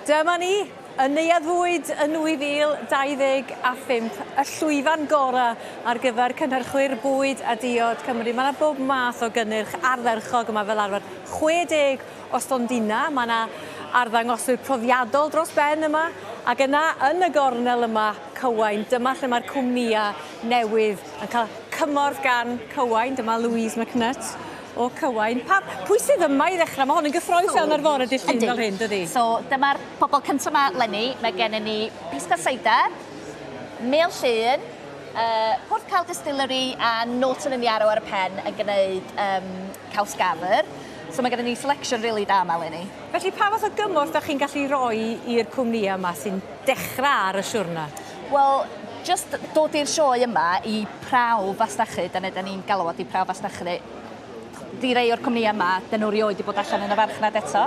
Dyma ni, y Neuadd Fwyd yn 2025, y llwyfan gorau ar gyfer cynhyrchwyr bwyd a diod Cymru. Mae yna bob math o gynnyrch ardderchog yma fel arfer. 60 o stondinau, mae yna arddangoswyr profiadol dros ben yma, ac yna yn y gornel yma, Cywain, dyma lle mae'r cwmnïau newydd yn cael cymorth gan Cywain, dyma Louise McNutt o Cywain. Pa, pwy sydd yma i ddechrau? Mae hon yn gyffroes iawn ar fore dydd Llun fel hyn, dydy? So, dyma'r pobl cyntaf yma 'leni. Mae gennym ni Pisgah Cider, Mêl Llŷn, Porthcawl Distillery a Norton and Yarrow ar y pen yn gwneud caws gafr. So mae gennym ni selection really da yma 'leni. Felly, pa fath o gymorth da chi'n gallu roi i'r cwmnïau yma sy'n dechrau ar y siwrna? Wel, jyst dod i'r sioe yma i prawf fasnachu, dyna da ni'n galw o, 'di prawf fasnachu. 'Di rei o'r cwmnïau yma, 'dyn nhw rioed 'di bod allan yn y farchnad eto.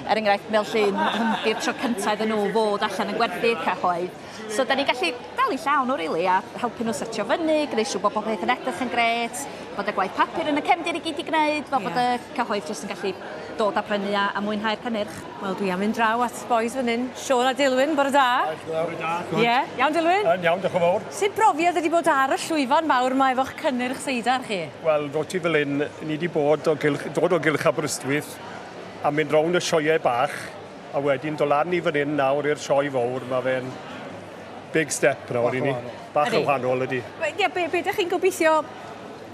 Er enghraifft, Mêl Llŷn, hwn 'di'r tro cynta iddyn nhw fod allan yn gwerthu i'r cyhoedd. So 'dan ni'n gallu dal eu llaw nhw rili a helpu nhw setio fyny, gwneud siŵr bod pob peth yn edrych yn grêt, bod y gwaith papur yn y cefndir i gyd 'di gwneud, fel bod y cyhoedd jyst yn gallu dod a prynu a, a mwynhau'r cynnyrch. Wel, dwi am mynd draw at boys fan hyn. Siôn a Dilwyn, bore da. Bore da. Ie, yeah. Iawn Dilwyn? Yn iawn, diolch yn fawr. Sut brofiad ydi bod ar y llwyfan mawr 'ma efo'ch cynnyrch seidar chi? Wel, dod ti fel hyn, ni wedi bod o gylch, dod o gylch Aberystwyth a mynd rownd y sioeau bach a wedyn dod lan i fan hyn nawr i'r sioe fawr, mae fe'n big step nawr i ni. Bach yn wahanol ydi. Ie, be, be ydych chi'n gobeithio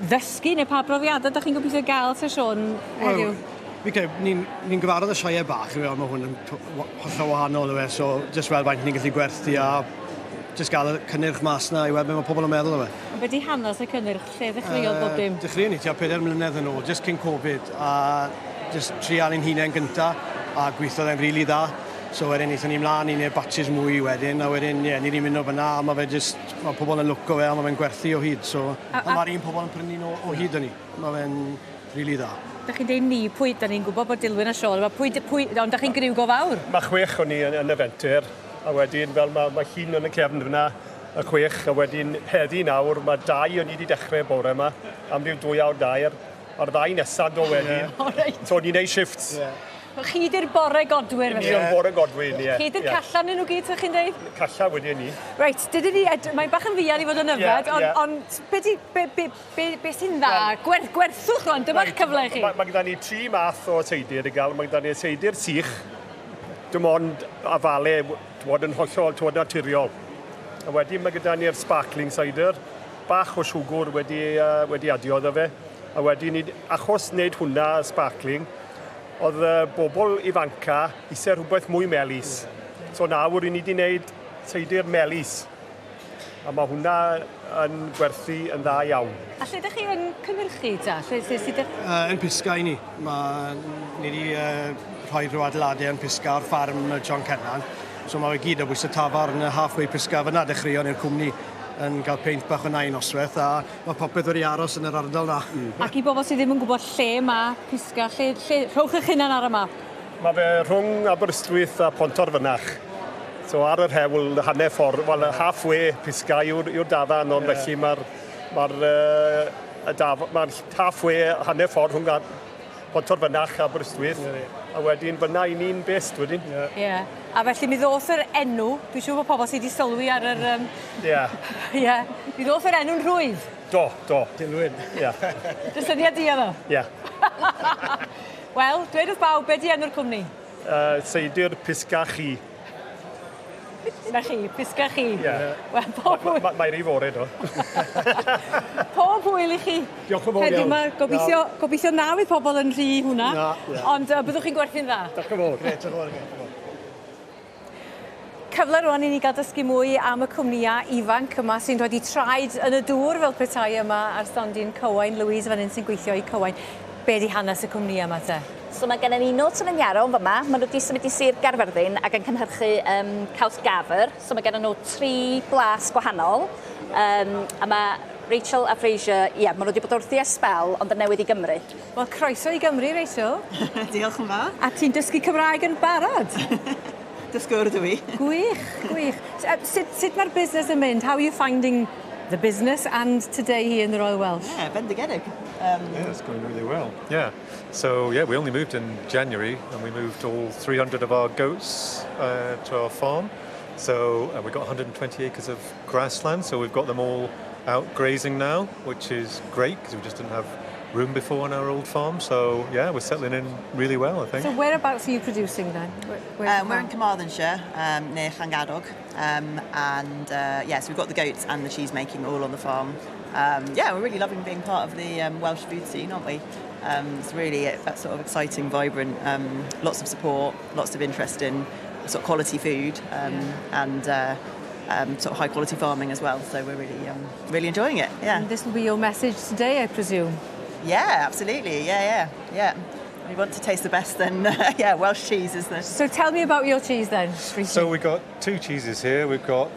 ddysgu neu pa brofiadau ydych chi'n gobeithio gael te Siôn heddiw? Wel, fi credu, ni'n ni gyfarwydd y sioeau bach, yw e, ond mae hwn yn hollol wahanol yw e, so jyst weld faint ni'n gallu gwerthu a jyst gael y cynnyrch mas na i weld beth mae pobl yn meddwl o fe. Ond be di hanes y cynnyrch? Lle ddechreuodd bob dim? Dechreuon ni tua 4 mlynedd yn ôl, jyst cyn Covid, a jyst trial ein hunain gynta, a gweithiodd e'n rili dda. So wedyn aethon ni mlaen i neud batches mwy wedyn, a wedyn ie, ni 'di mynd o fyna, a ma' fe jyst, ma' pobl yn lwco fe, a ma' fe'n gwerthu o hyd, so... A, a, a ma'r un pobl yn prynu nhw o hyd 'da ni. Ma' fe'n rili dda. Da chi'n deud ni, pwy, da ni'n gwybod bod Dilwyn a Siôn yma, pwy, pwy, ond da chi'n griw go fawr? Mae chwech o'n ni yn, yn y fenter, a wedyn fel mae, mae llun yn y cefn fyna, y chwech, a wedyn heddi nawr, mae dau o'n ni wedi dechrau bore yma, am ryw dwy awr dair, a'r ddau nesaf do wedyn. Yeah. Oh, reit. So ni'n neud shifts. Yeah. Chi di'r bore godwyr felly? Ni yw'r bore godwyr, ie. Chi di'r yeah. calla nyn nhw gyd, sa'ch chi'n deud? Calla wedi ni. Reit, dydyn ni, mae'n bach yn fuan i fod yn yfed, yeah, ond yeah. on, be di, be, be, Be, be sy'n dda? Well, Gwerth, gwerthwch rwan, dyma'r right, cyfle i chi. Mae ma gyda ni tri math o seidir i gael. Mae gyda ni seidir sych, dim ond afale, twod, yn hollol twod, naturiol. A wedyn mae gyda ni'r sparkling cider, bach o siwgr wedi, wedi adio iddo fe. A wedyn, ni, achos wneud hwnna, sparkling, oedd y bobl ifanca eisiau rhywbeth mwy melys. So nawr, i ni wedi wneud seidir melys. A mae hwnna yn gwerthu yn dda iawn. A lle ydych chi yn cynhyrchu ta? Lle, lle sydd... Yn Pisga i ni. Mae, ni wedi rhoi rhyw adeiladau yn Pisga o'r ffarm John Cennan. So mae fe gyd o bwys y tafarn halfway Pisga fyna dechreuon i'r cwmni yn cael peint bach o nain noswaith a mae popeth wedi aros yn yr ardal na. Ac i bobl sydd ddim yn gwybod lle mae Pisga, lle, lle, rhowch eich hunan ar y map. Mae fe rhwng Aberystwyth a Pontarfynach. So ar yr hewl, hanner ffordd, wel halfway Pisgah yw'r yw dafarn, ond yeah. felly mae'r mae'r uh, daf, mae'r halfway hanner ffordd rhwng Pontarfynach a Aberystwyth. Yeah, yeah. A wedyn fyna i ni'n best wedyn. Ie. Yeah. Yeah. A felly mi ddoth yr enw, dwi'n siŵr bod pobl sydd wedi sylwi ar yr... Ie. Yeah. Ie. Yeah. Mi ddoth yr enw'n rhwydd. Do, do. Dilwyn. Ie. Yeah. Dy syniad di oedd o? Ie. Yeah. Wel, dweud wrth bawb, be di enw'r cwmni? Seidr Pisga Chi. Na chi, Pisga Chi. Ie. Wel, pob hwyl. Mae rhi fore, do. Pob hwyl i chi. Diolch yn fawr iawn. Heddiw 'ma, gobeithio, gobeithio na fydd pobl yn rhy hwnna. Na, ie. Ond byddwch chi'n gwerthu'n dda. Diolch yn fawr. Grêt, diolch yn fawr i chi. Diolch yn fawr. Cyfle rwan i ni gael dysgu mwy am y cwmnïau ifanc yma sy'n rhoi traed yn y dŵr fel petai yma ar stondin Cywain. Louise fan hyn sy'n gweithio i Cywain. Be di hanes y cwmnïau yma te? So mae gennym ni Norton and Yarrow yn fyma. Maen nhw wedi symud i Sir Gaerfyrddin ac yn cynhyrchu um, caws gafr. So mae gennym nhw tri blas gwahanol. Um, a mae Rachel a Fraser, ie, yeah, maen nhw wedi bod wrthi ers sbel, ond yn newydd i Gymru. Wel, croeso i Gymru, Rachel. Diolch yn fawr. A ti'n dysgu Cymraeg yn barod? Dysgwr dw i. Gwych, gwych. Sut, sut mae'r busnes yn mynd? How are you finding the business and today here in the Royal Welsh? Yeah, bendigedig. Yeah, it's going really well. Yeah. So, yeah, we only moved in January and we moved all 300 of our goats. to our farm. So we've got 120 acres of grassland, so we've got them all out grazing now, which is great because we just didn't have room before on our old farm. So yeah, we're settling in really well, I think. So whereabouts are you producing then? We're in Carmarthenshire, near Llangadog, and yeah, so we've got the goats and the cheese making all on the farm. Yeah, we're really loving being part of the Welsh food scene, aren't we? It's really that sort of exciting, vibrant, lots of support, lots of interest in sort of quality food and sort of high quality farming as well. So we're really, really enjoying it. Yeah. And this will be your message today, I presume. Yeah, absolutely. Yeah. If you want to taste the best, then yeah, Welsh cheese is the. So tell me about your cheese then. So we've got two cheeses here. We've got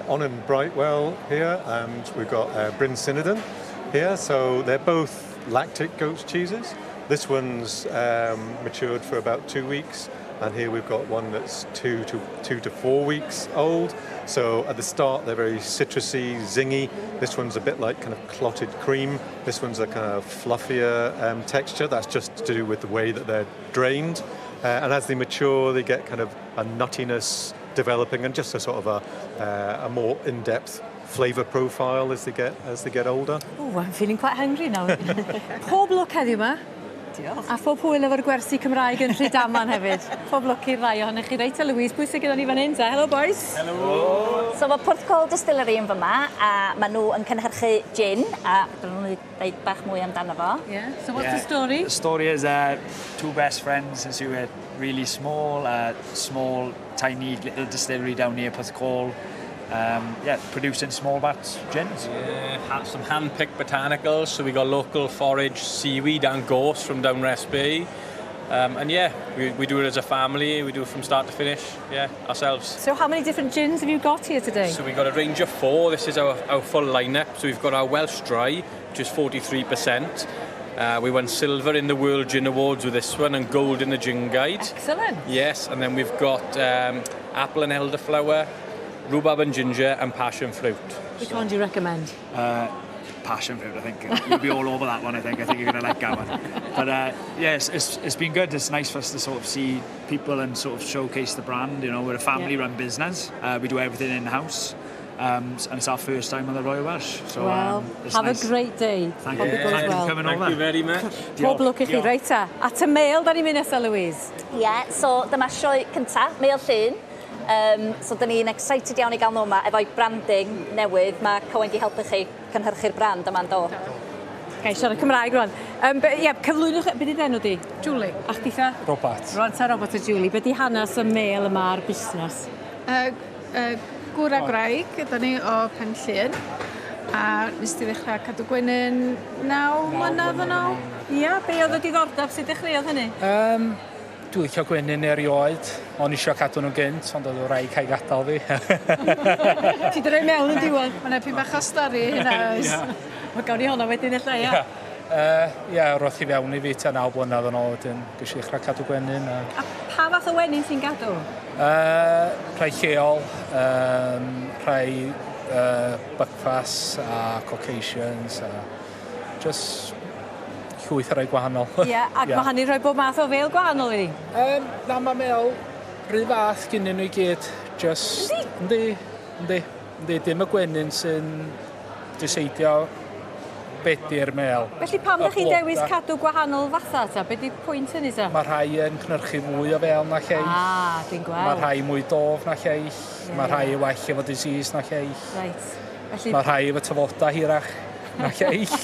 Onnen Brightwell here, and we've got Bryn Sinodun here. So they're both lactic goat's cheeses. This one's matured for about 2 weeks, and here we've got one that's 2 to 4 weeks old. So at the start they're very citrusy, zingy. This one's a bit like kind of clotted cream. This one's a kind of fluffier texture. That's just to do with the way that they're drained. And as they mature, they get kind of a nuttiness developing and just a sort of a more in-depth flavour profile as they get older. Oh, I'm feeling quite hungry now. Pob lwc heddiw 'ma. Diolch. A phob hwyl efo'r gwersi Cymraeg yn Rhydaman hefyd. Pob lwc i'r ddau ohonych chi. Reit, Louise, pwy sydd gyda ni fan hyn ta? Hello, boys. Hello. So mae Porthcawl Distillery yn fyma, a maen nhw yn cynhyrchu gin, a fedrwn nhw dweud bach mwy amdano fo. Yeah. So what's the story? The story is two best friends since we were really small, small, tiny little distillery down near Porthcawl. Yeah, producing small batch gins. Yeah, some hand-picked botanicals. So we got local forage seaweed and gorse from down Rest Bay. And yeah, we do it as a family. We do it from start to finish, yeah, ourselves. So how many different gins have you got here today? So we've got a range of 4. This is our full lineup. So we've got our Welsh Dry, which is 43%. We won silver in the World Gin Awards with this one and gold in the Gin Guide. Excellent. Yes, and then we've got apple and elderflower, rhubarb and ginger, and passion fruit. Which one do you recommend? Passion fruit, I think. You'll be all over that one, I think. I think you're going to like that one. But yeah, it's been good. It's nice for us to sort of see people and sort of showcase the brand. You know, we're a family-run business. We do everything in-house. And it's our first time on the Royal Welsh. So, well, it's have nice. a great day. Thank you. Thank you for coming over. Thank you very much. Pob lwc i chi. Reit ta. At y mêl, da ni'n mynd nesaf, Louise. Ie, yeah, so dyma sioe cynta, Mêl Llŷn. So dyn ni'n excited iawn i gael nhw yma efo'i branding newydd. Mae Cowen di helpu chi cynhyrchu'r brand yma'n do. Gai siarad Cymraeg rwan. Ie, cyflwynwch, be di enw di? Julie. A chditha? Robert. Rwan ta Robert a Julie. Be di hanes y mêl yma a'r busnes? Gŵr a gwraig, gyda ni o Pen Llŷn. A nes di ddechrau cadw gwenyn 9 mlynedd yn ôl. Ia, be oedd y diddordeb sydd dechreuodd hynny? Dwi'n licio gwenyn erioed. O'n isio cadw nhw'n gynt, ond oedd wraig cael gadael fi. Ti di rhoi mewn yn diwedd? Mae'n epyn bach o stori hynna, oes. Mae gawn ni hwnna wedyn ella, ia. Ie, roedd hi fewn i fi tua 9 blynedd yn ôl wedyn. Ges i ddechrau cadw gwenyn. A pa fath o wenyn ti'n gadw? Rhai lleol, rhai Buckfast a Caucasians, a just llwyth o rai gwahanol. Ie, ac mae hynny'n rhoi bob math o fel gwahanol i ni? Na, mae mel rhy fath gynnyn nhw i gyd. Just, yndi, yndi, yndi. Dim y gwenyn sy'n diseidio be di'r mel. Felly pam Y ydych chi'n dewis bloda. cadw gwahanol fatha ta? Be di pwynt hynny ta? Mae rhai yn cynhyrchu mwy o fel na lleill. Ah, dwi'n Mae gweld. rhai mwy dof na lleill. Mae rhai well efo disease na lleill. Reit. Felly, Mae rhai efo tyfoda hirach na lleill.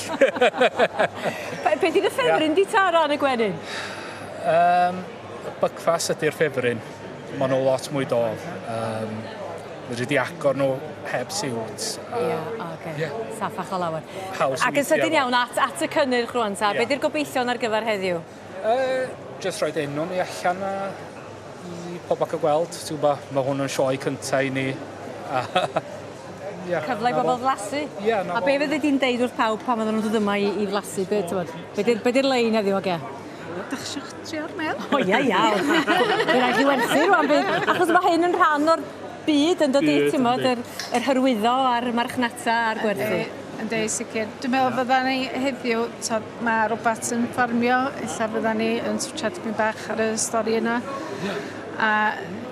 be di'n y ffefryn di ta ran y gwenyn? Buckfast ydy'r ffefryn. Maen nhw lot mwy dof. Fedri di agor nhw heb siwt. Ie, oce. Ie. Saffach o lawer. Haws i Ac yn weithio sydyn efo. iawn, at y cynnyrch rwan ta, Ie. be di'r gobeithion ar gyfer heddiw? Just roed enw ni allan a i pobl cael gweld. Ti'n gwybod, mae hwn yn sioe cynta i ni. Ie, Cyfle i na bobl fo. flasu. Ie, na A fo. be fyddi di'n deud wrth pawb pan fydden nhw'n dod yma i flasu? Be, ti'n bod? Be di'r lein heddiw, oge? Dach chi isio trio'r mel? O, ia, iawn. Fe raid chi werthu rwan. Achos mae hyn yn rhan o'r byd yn dod i, Byd, ti'n bod, yndi. yr hyrwyddo a'r marchnata a'r gwerthu. Yndi, sicr. Dwi'n meddwl fydda ni heddiw, tod, mae Robert yn ffarmio, ella fydda ni yn twtsiad tipyn bach ar y stori yna. A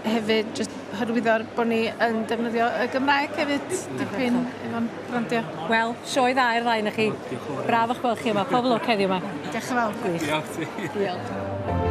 hefyd jyst hyrwyddo'r bod ni yn defnyddio y Gymraeg hefyd dipyn efo'n brandio. Wel, sioe dda i'r ddau na chi. Braf o'ch gweld chi yma. Pob lwc heddiw yma. Diolch yn fawr. Gwych. Diolch ti. Diolch.